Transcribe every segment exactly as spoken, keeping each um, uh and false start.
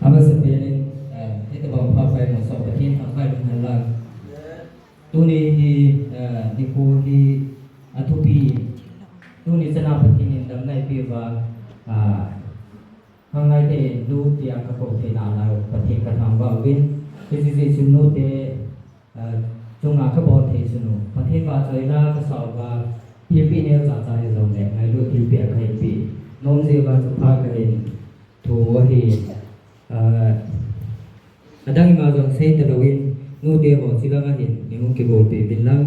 Amasapen in, eh, hitobang phat pai mo so Pathen thangvah in umhen lang. Tuni hi, eh, nikho hi athupi, tuni chana Pathen in damna eipeh uva, ah, Khanglai te in lu tia kakou thei nalai u Pathen kathangvah uvin. Hiche jeh chun nu te, ah, chunga kabol thei sun u Pathen vahchoi la kasah uva, thilpeh neo chacha hijongle ngailut thilpeh a kahin peh nom jeh uva chu phat kahin thu ahi. Ah, adang ima jong sei talou in, nu te ho chilang ahin, nihung kibolpeh uvin lang,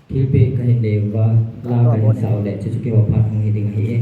thilpeh kahin nei uva, la kahin sah u le, chuchu keiho phat hung hi ding ahi e.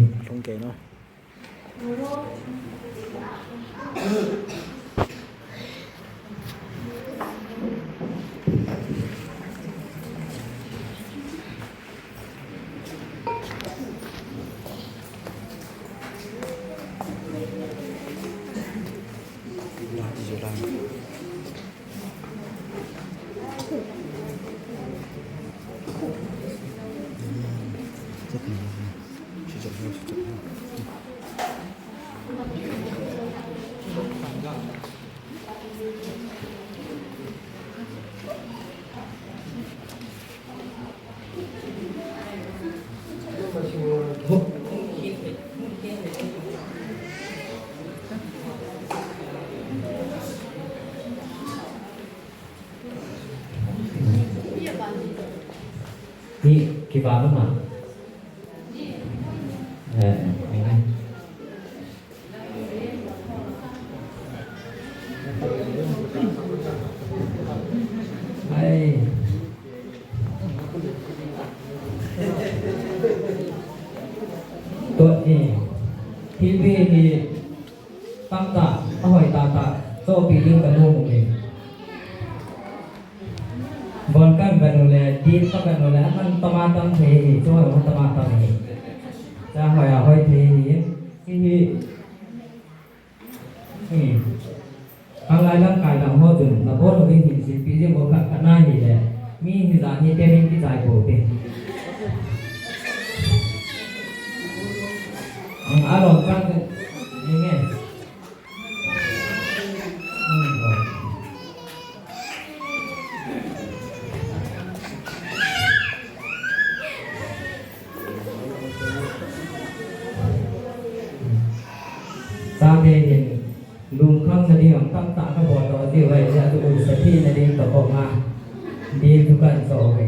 Ni kipa ma ma. Eh, eh. Ai. Tua, eh. Thilpeh hi tamtah, ahoi tahtah, chohpeh ding kanom e. Von kavet u le, din kavet u le, aman tama tam thei hi, chu hoi tama tam hi. Chu hoi a hoi thei hi, hihi. Hmm. Khanglai lamkai lang ho chun, nabon u ding hi, seipi jing u khat, khat na hile, mi hijat hi training kichai pou te. Hmm, alom chang te, ni nge. Chate hin, lungkham nading ang tamtah kabol doh jiu ahi, hijeh chun u sa thi nading toh koma, din chu kahin so uve.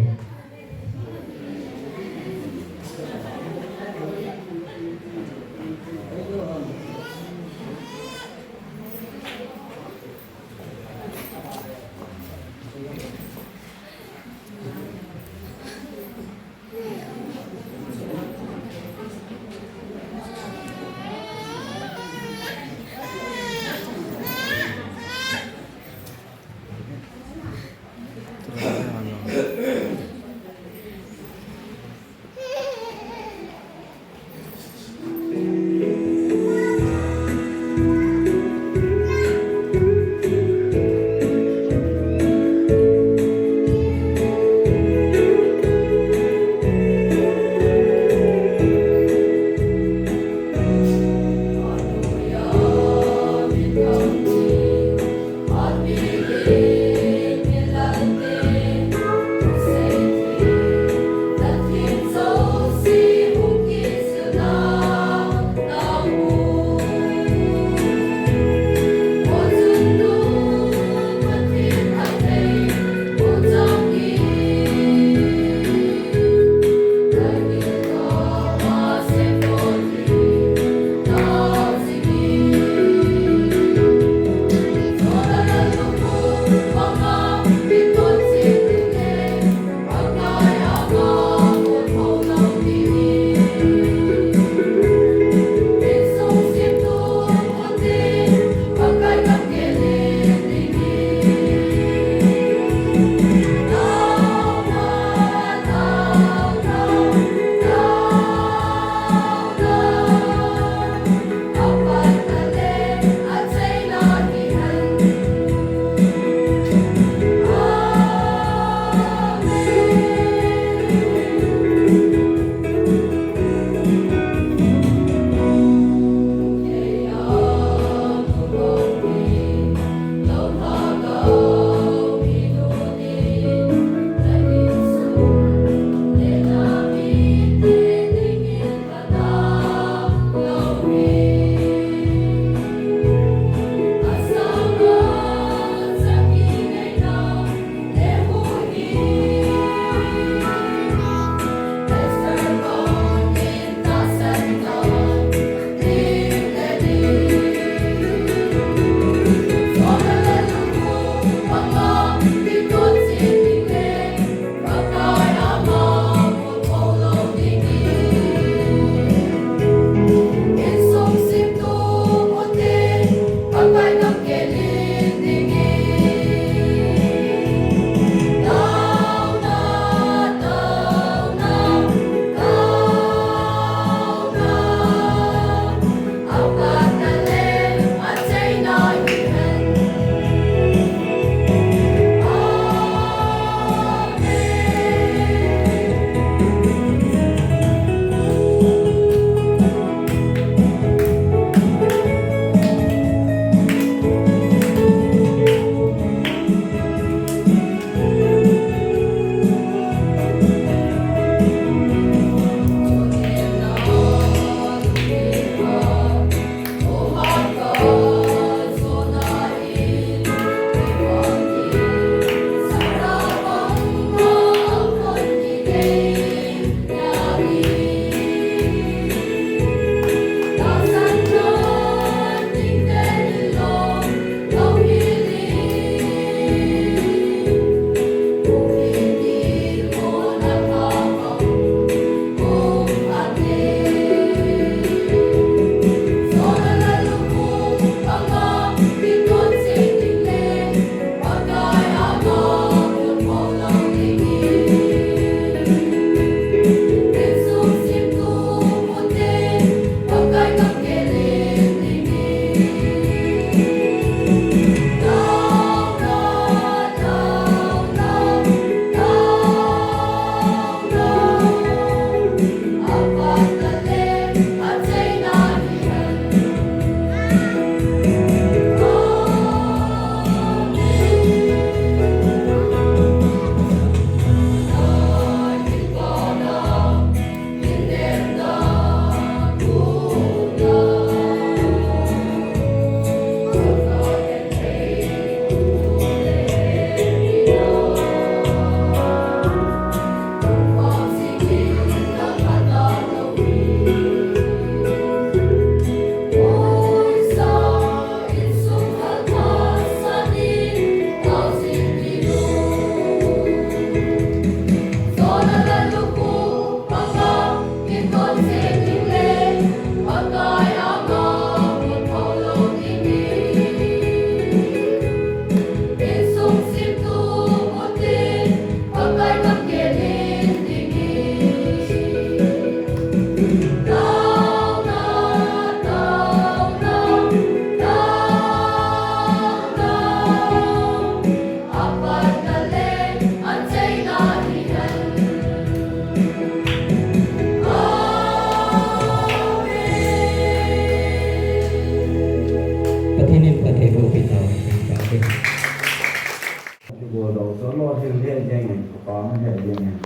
He ding.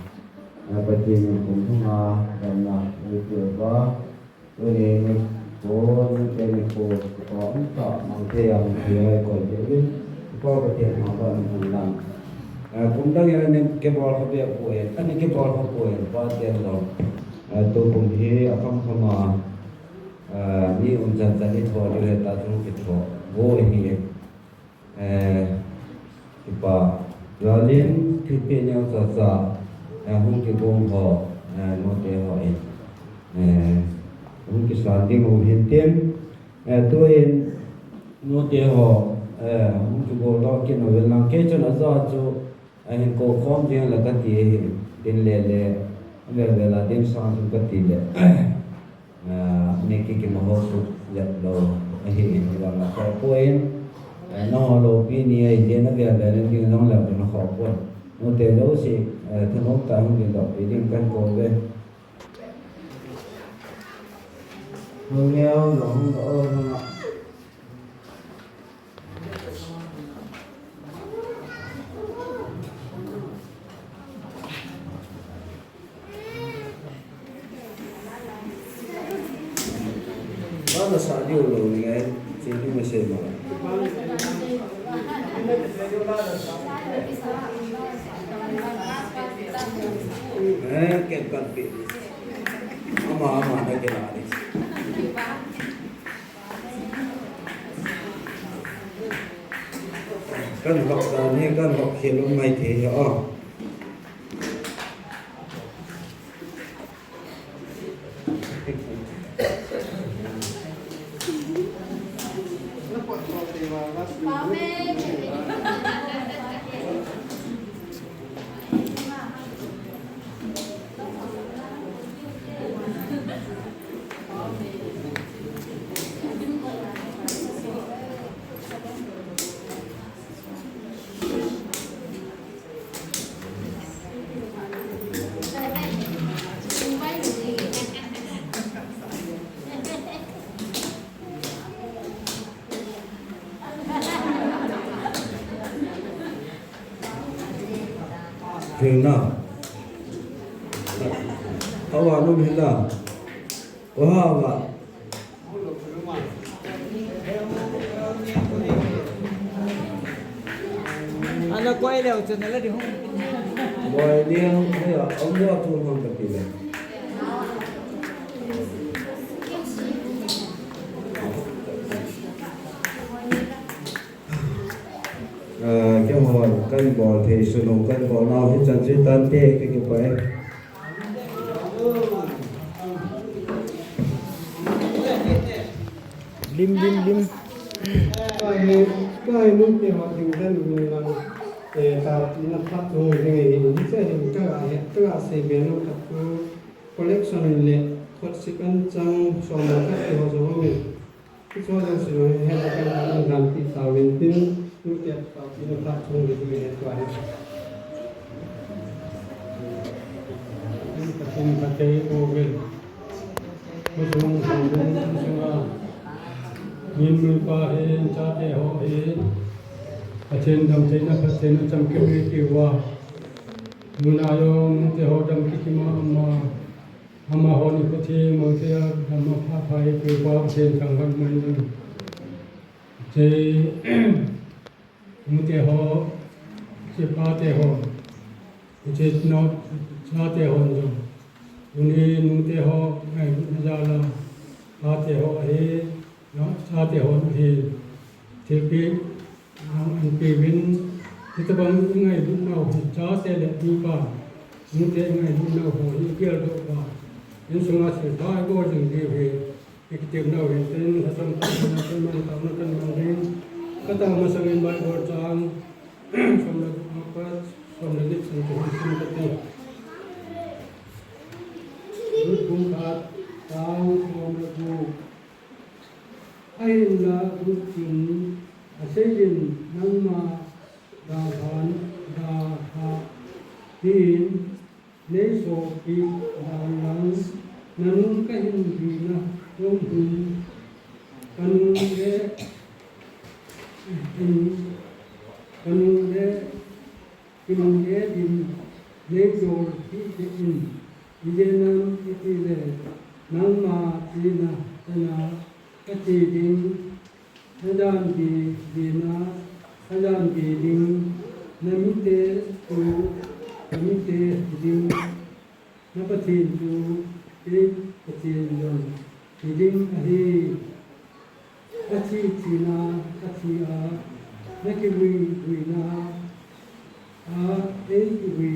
A, Pathen in kum thum a damna eipeh uva, tuni nikho, nute nikho, kipa umtah mang thei a hung thei a ikoi peh uvin, Pathen thangvahna hung lang. A, kum dang in ana kibol kha beh poi, ana kibol kha poi, Pa ten jong. A, tukum hi akham kham a, a, mi um chan chan ithoh diu ahi, tah chu kithoh go ahi. Eh, kipa, Lalin, thilpeh neo chacha, eh, hung kigong ho, eh, nute ho in, eh, hung kisan ding u hin tin, eh, tuin, nute ho, eh, hung kigong doh kit uvin lang, kei chun ajah chu, ahin kou khom ding le kati ahi, tin le le, avel vel a ding sang chu kati le. Ah, mi kikim ho suh lep lou ahi in, vang a khoh poi in, ah, nangho loupi ni ahi jeh in avel vel in ding jong lep ding a khoh poi. Nute jouse, eh, thanom tah in hung ding loupi ding kakou uve. Hung neo, hung neo, hung neo. Lada sa diu lou ni ngai, chini ma se ma. Eh, ken pan pi. Ama, ama, na ke la ni. Kan hok dan hi, kan hok khel um mai thei hi, oh. Hina. Awa num hina. Oha awa. Ana koi leo chun ala di hung. Koi leo, haya, amwa tu hung kati le. Ah, keiho kan bol thei sunung kan bol nau hi chan chu tante ka kipah e. Lim, lim, lim. Ka hi, ka hi nute ho ding dan ni lang, eh, ka ina phat chu ding e, ni se hin ka ga he, ka ga sei be nau ka chu collection le khut sik an chang som ka ti ho jo me. Kichol jong si lou, he, he, he, he, dan ti tauvin tin, tu te tau tin, ta chung le tu he tua he. Tin, ta tin, ta te, o ve. Kusung, kusung, kusung a. Min, min pa he, cha te ho he. Pathen damtheina, Pathen a chamkim he ti uva. Mun a jong, mun te ho dam kit ma ama. Amaho ni Pathen, mun te a dam a pha pha he ti uva, Pathen thangvah mai in. Che, nute ho, che pa te ho, che no, cha te ho jong. Tuni nute ho, ngailutna jal a, pa te ho ahi, no, cha te ho ahi. Thilpeh, ang an pe uvin, hitabang i ngailut nau hi, cha te le nu pa, nute i ngailut nau ho hi, i geldoh uva. Insung a thil pha i bol ding diu hi. Ikitem nau hin tin, lhasam taona kan mang, taona kan mang ding. Katao masang in Bible chang, som le gup a pat, som le get chan chu hin sim kate. Ruth bung khat, chang som le gup. Ahinla Ruth chun aseiyin, nangma dalhan, dalha hin, Nei sopi dan lang, nanu kahin dina jong hin, kanu le, hin, kanu le, hin le din, neijol hih ding in, ijeh inem itile, nangma chena chana kache ding, nadan be bena kadan be ding, namite chu kamite hiding, na Pathen chu kei Pathen jong hiding ahi. Kathi thina kathi a, nakivui vuina a, eikivui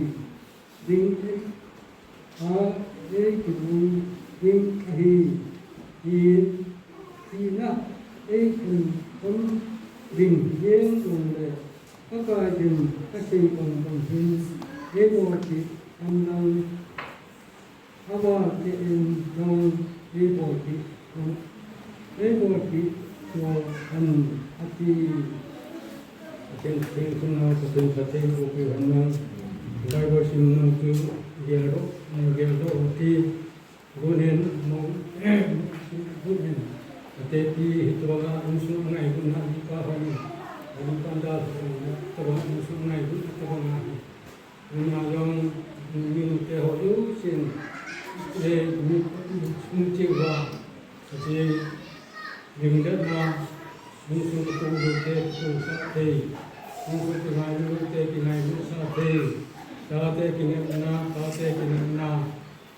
ding a, eikivui ding ahi. Hi thina eikhen khom ding jeng jongle, Pakai din kasei bang bang hin, eibolpeh hen lang, aval tah in jong eibolpeh, eibolpeh joh hen, ati. Pathen, Pathen thumna, Pathen phattheiboh piu hen lang. Bible simna chu geldoh, geldoh u hite. Gunhen, mo, gunhen. Atepi hiche banga insung angailutna, ajipa hon, ajipa dalha hon, tobang insung angailutna tobang ahi. Tuna jong, minute ho jousen, eh, mi, mi cheuva, hiche, dingdetna, insung kitoh loute kitohsah thei, insung kingailut loute kingailutsah thei, chate kinepna, pate kinepna,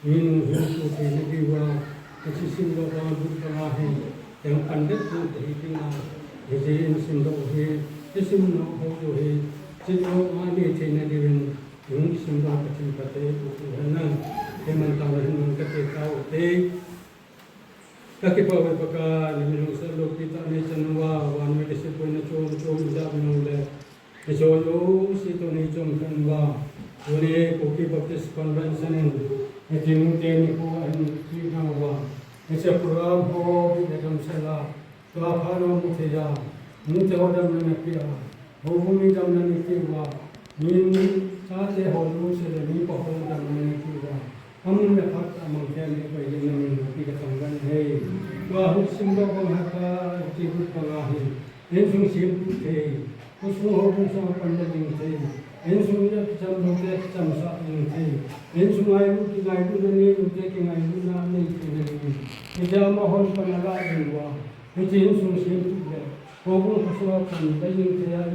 Min hung suhthei nadiuva, hiche simdoh banga, but banga hi, teng pandep hung kahi dinga, hiche in simdoh hi, hiche simdoh ho hi, hiche doh a nei thei nadiuvin, hung simdoh Pathen phattheiboh piu hen lang, himan tao hin man kati tao te. Kakipah uve Pakai, namin hung sah loupi tah nei chan uva, vannoi leiset boina chom chom ijat nau le, Hiche jouse toh nei chom khen uva, tuni Kuki Baptist Convention in, hiche nute nikho ahin peh nauva, hiche program ho hi damsel a, tua phat a mu thei a, nute ho damna napeh a, houbung mi damna napeh uva, mi chate ho jouse le mipa ho damna napeh uva, amun le phat a mang thei a, mi pei le namin loupi kathangvah e. Tua hi simdoh bang hi ka, hiche but banga hi. Insung sempeh thei, khosung houbung sunga panla jing thei, insung a kicham loute kichamsah jing thei, insung ngailut kingailutna nei loute kingailutna nei theina dingin, hiche amahon pan alah jing uva, hiche insung sempeh le, houbung khosunga panla jing thei a,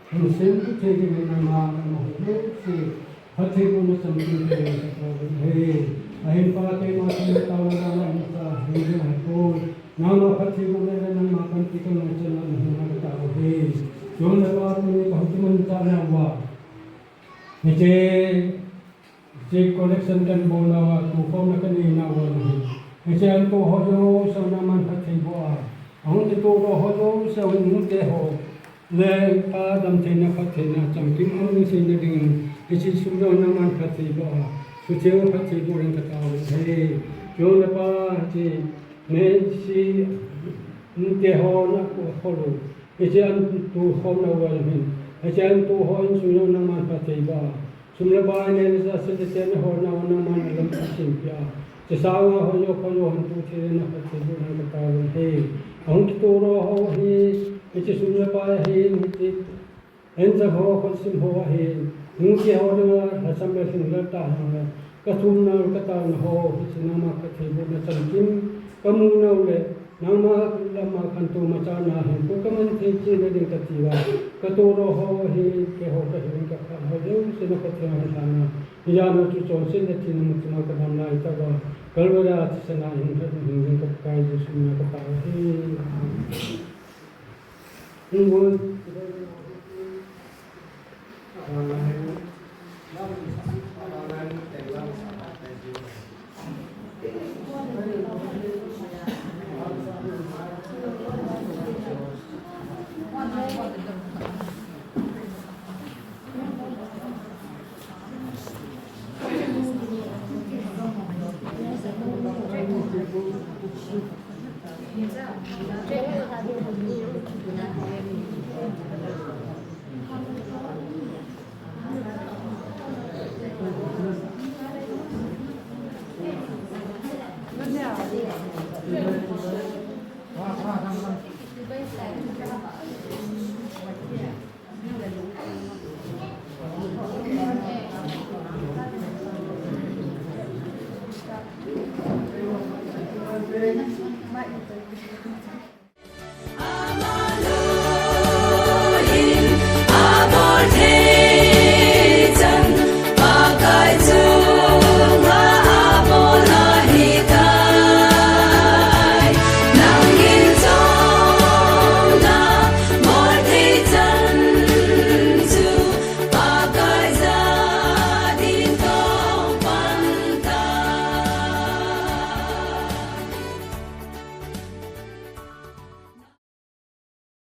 insung sempeh thei dingin ama, amaho jouse, Phattheibohna chamkim thei dingin katao uve. Ahin Pa, keima thil taona dana umsa hiding ahipoi. Nangma phattheibohna le nangma panpi kangaichat na hung dingin katao uve. Chule Pa, tuni kahung kimanchah nauva, hiche, hiche collection kanbol nauva, tukhomna kanei nauva, hiche ahin toh ho jouse nangman phattheiboh a, ahung kitoh doh ho jouse, nute ho le Pa, damtheina, phattheina chamkim aum jing theina dingin, hiche sum jong nangman phattheiboh a, sutheng phattheiboh dingin katao uve. Chule Pa, hiche, hiche nute ho na kholou, hiche ahin toh khom nauva hin, hiche ahin toh ho insung jong nangman phattheiboh a, sum le pai, neh le chah, sil le chen, holnauva nangman alam asempeh a, hiche sanga ho jong kho jong hin toh thei dingin phattheiboh dingin katao uve. Ahung kitoh doh ho hi, hiche sum le pai ahin, hiche anchang ho, khutsim ho ahin, nute ho dinga lhasam le lhinglel tah henlang, kathumna kataona ho, hiche nangma phattheibohna chamkim kamu nau le, nangma lama khantou machana hinkho kaman thei cheh na ding kati uva, katoh doh ho hi, keiho kahiuvin kaphat ho jouse na Pathen lhana, hijat a chu chonset le thina muchima kadam lai tah uva, Calvary a thisan a hung lhat hing ding ka Pakai Jesu mina katao uve. Hung